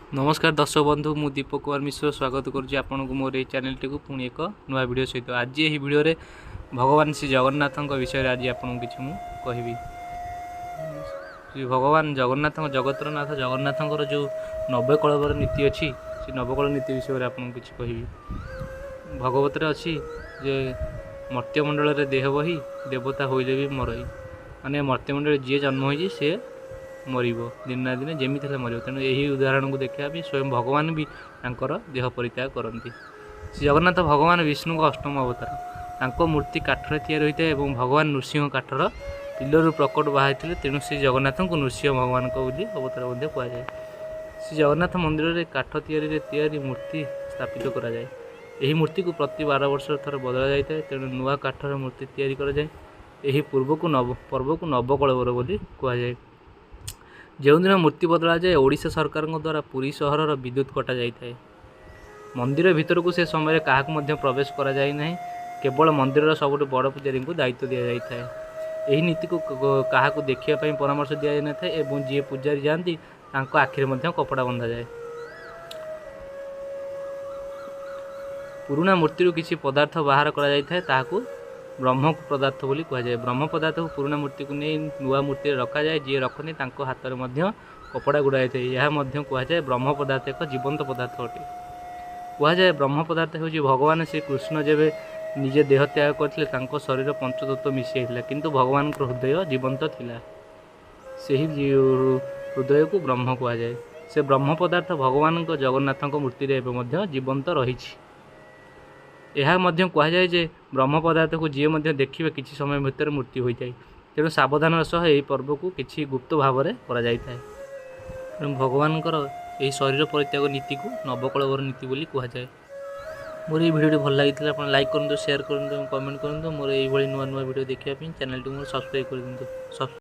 ନମସ୍କାର ଦର୍ଶକ ବନ୍ଧୁ, ମୁଁ ଦୀପକ କୁମାର ମିଶ୍ର ସ୍ୱାଗତ କରୁଛି ଆପଣଙ୍କୁ ମୋର ଏହି ଚ୍ୟାନେଲଟିକୁ ପୁଣି ଏକ ନୂଆ ଭିଡ଼ିଓ ସହିତ। ଆଜି ଏହି ଭିଡ଼ିଓରେ ଭଗବାନ ଶ୍ରୀ ଜଗନ୍ନାଥଙ୍କ ବିଷୟରେ ଆଜି ଆପଣଙ୍କୁ କିଛି ମୁଁ କହିବି। ଶ୍ରୀ ଭଗବାନ ଜଗନ୍ନାଥଙ୍କ, ଜଗତର ନାଥ ଜଗନ୍ନାଥଙ୍କର ଯେଉଁ ନବକଳେବର ନୀତି ଅଛି, ସେ ନବକଳ ନୀତି ବିଷୟରେ ଆପଣଙ୍କୁ କିଛି କହିବି। ଭଗବତରେ ଅଛି ଯେ ମର୍ତ୍ତ୍ୟମଣ୍ଡଳରେ ଦେହ ବହି ଦେବତା ହୋଇଲେ ବି ମରଇ। ମାନେ ମର୍ତ୍ତ୍ୟମଣ୍ଡଳରେ ଯିଏ ଜନ୍ମ ହୋଇଛି ସେ ମରିବ, ଦିନେ ନା ଦିନେ ଯେମିତି ହେଲେ ମରିବ। ତେଣୁ ଏହି ଉଦାହରଣକୁ ଦେଖିବା ପାଇଁ ସ୍ୱୟଂ ଭଗବାନ ବି ତାଙ୍କର ଦେହ ପରିତ୍ୟାଗ କରନ୍ତି। ଶ୍ରୀ ଜଗନ୍ନାଥ ଭଗବାନ ବିଷ୍ଣୁଙ୍କ ଅଷ୍ଟମ ଅବତାର। ତାଙ୍କ ମୂର୍ତ୍ତି କାଠରେ ତିଆରି ହୋଇଥାଏ ଏବଂ ଭଗବାନ ନୃସିଂହ କାଠର ପିଲରୁ ପ୍ରକଟ ବାହାରିଥିଲେ। ତେଣୁ ଶ୍ରୀ ଜଗନ୍ନାଥଙ୍କୁ ନୃସିଂହ ଭଗବାନଙ୍କ ବୋଲି ଅବତାର ମଧ୍ୟ କୁହାଯାଏ। ଶ୍ରୀ ଜଗନ୍ନାଥ ମନ୍ଦିରରେ କାଠ ତିଆରିରେ ତିଆରି ମୂର୍ତ୍ତି ସ୍ଥାପିତ କରାଯାଏ। ଏହି ମୂର୍ତ୍ତିକୁ ପ୍ରତି 12 ବର୍ଷରେ ଥରେ ବଦଳା ଯାଇଥାଏ। ତେଣୁ ନୂଆ କାଠର ମୂର୍ତ୍ତି ତିଆରି କରାଯାଏ। ଏହି ପର୍ବକୁ ନବକଳେବର ବୋଲି କୁହାଯାଏ। ଯେଉଁଦିନ ମୂର୍ତ୍ତି ବଦଳାଯାଏ, ଓଡ଼ିଶା ସରକାରଙ୍କ ଦ୍ୱାରା ପୁରୀ ସହରର ବିଦ୍ୟୁତ କଟାଯାଇଥାଏ। ମନ୍ଦିର ଭିତରକୁ ସେ ସମୟରେ କାହାକୁ ମଧ୍ୟ ପ୍ରବେଶ କରାଯାଏ ନାହିଁ। କେବଳ ମନ୍ଦିରର ସବୁଠୁ ବଡ଼ ପୂଜାରୀଙ୍କୁ ଦାୟିତ୍ୱ ଦିଆଯାଇଥାଏ। ଏହି ନୀତିକୁ କାହାକୁ ଦେଖିବା ପାଇଁ ପରାମର୍ଶ ଦିଆଯାଇନଥାଏ ଏବଂ ଯିଏ ପୂଜାରୀ ଯାଆନ୍ତି ତାଙ୍କ ଆଖିରେ ମଧ୍ୟ କପଡ଼ା ବନ୍ଧାଯାଏ। ପୁରୁଣା ମୂର୍ତ୍ତିରୁ କିଛି ପଦାର୍ଥ ବାହାର କରାଯାଇଥାଏ, ତାହାକୁ ବ୍ରହ୍ମ ପଦାର୍ଥ ବୋଲି କୁହାଯାଏ। ବ୍ରହ୍ମ ପଦାର୍ଥକୁ ପୁରୁଣା ମୂର୍ତ୍ତିକୁ ନେଇ ନୂଆ ମୂର୍ତ୍ତିରେ ରଖାଯାଏ। ଯିଏ ରଖନ୍ତି ତାଙ୍କ ହାତରେ ମଧ୍ୟ କପଡ଼ା ଗୁଡ଼ାଯାଇଥାଏ। ଏହା ମଧ୍ୟ କୁହାଯାଏ ବ୍ରହ୍ମ ପଦାର୍ଥ ଏକ ଜୀବନ୍ତ ପଦାର୍ଥ ଅଟେ। କୁହାଯାଏ ବ୍ରହ୍ମ ପଦାର୍ଥ ହେଉଛି ଭଗବାନ ଶ୍ରୀକୃଷ୍ଣ ଯେବେ ନିଜେ ଦେହ ତ୍ୟାଗ କରିଥିଲେ ତାଙ୍କ ଶରୀର ପଞ୍ଚତତ୍ତ୍ୱ ମିଶି ଯାଇଥିଲା, କିନ୍ତୁ ଭଗବାନଙ୍କ ହୃଦୟ ଜୀବନ୍ତ ଥିଲା। ସେହି ହୃଦୟକୁ ବ୍ରହ୍ମ କୁହାଯାଏ। ସେ ବ୍ରହ୍ମ ପଦାର୍ଥ ଭଗବାନଙ୍କ ଜଗନ୍ନାଥଙ୍କ ମୂର୍ତ୍ତିରେ ଏବେ ମଧ୍ୟ ଜୀବନ୍ତ ରହିଛି। ଏହା ମଧ୍ୟ କୁହାଯାଏ ଯେ ବ୍ରହ୍ମ ପଦାର୍ଥକୁ ଯିଏ ମଧ୍ୟ ଦେଖିବେ କିଛି ସମୟ ଭିତରେ ମୃତ୍ୟୁ ହୋଇଥାଏ। ତେଣୁ ସାବଧାନର ସହ ଏହି ପର୍ବକୁ କିଛି ଗୁପ୍ତ ଭାବରେ କରାଯାଇଥାଏ। ତେଣୁ ଭଗବାନଙ୍କର ଏହି ଶରୀର ପରିତ୍ୟାଗ ନୀତିକୁ ନବକଳେବର ନୀତି ବୋଲି କୁହାଯାଏ। ମୋର ଏହି ଭିଡ଼ିଓଟି ଭଲ ଲାଗିଥିଲେ ଆପଣ ଲାଇକ୍ କରନ୍ତୁ, ସେୟାର କରନ୍ତୁ ଏବଂ କମେଣ୍ଟ କରନ୍ତୁ। ମୋର ଏଇଭଳି ନୂଆ ନୂଆ ଭିଡ଼ିଓ ଦେଖିବା ପାଇଁ ଚ୍ୟାନେଲଟିକୁ ମୋର ସବସ୍କ୍ରାଇବ୍ କରିଦିଅନ୍ତୁ।